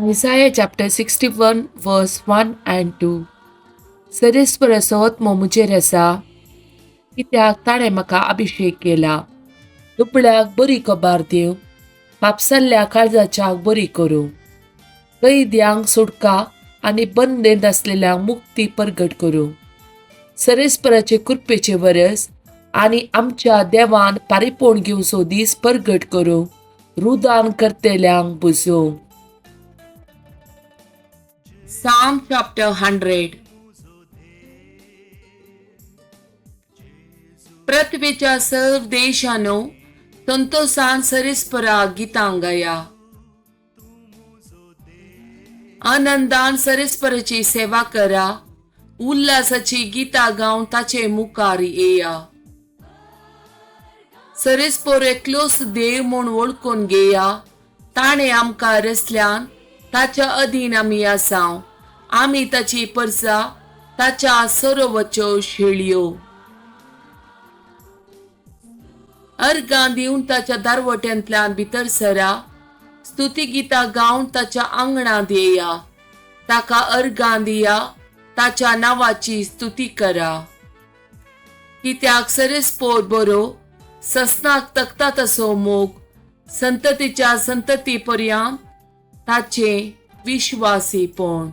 Isaiah chapter 61 verse 1 and 2. सरेस्पराचो आत्मो म्हजेर आसा, कित्याक ताणें म्हाका अभिशेक केला दुबळ्याक बरी खबर दिवं, पापसल्ल्या काळजाच्याक बरी करूं, कैद्यांक सुटका आनी बंदेंत आसलेल्यांक मुक्ती परगट करूं, सरेस्पराचे कृपेचे वरस आनी आमच्या देवान पारिपोण घेवचो दीस परगट करूं, रुदान करतेल्यांक बुजोवं. Psalm chapter 100. पृथ्वीच्या सर्व देशानो, संतोषान सरिस्परा गितां गाया. आनंदान सरिस्पराची सेवा करा, उल्हासाची गितां गावन ताचे मुखार येया. सरिस्पोर एकलोच देव म्हूण वळखून घेया. ताणें आमकां रचल्यान, ताच्या अधीन आमी आसाव. आमी ताची परसा, ताच्या सरोवच्यो शेळयो. अर्गां दिवन ताच्या दारवट्यांतल्यान भितर सरा, स्तुती गितां गावन ताच्या आंगणांत येया. ताका अर्गां दिया, ताच्या नांवाची स्तुती करा. कित्याक सरेस्पोर बरो, ससनाक तकता तसो मोग, संततीच्या संतती पर्यंत ताचें विश्वासीपण.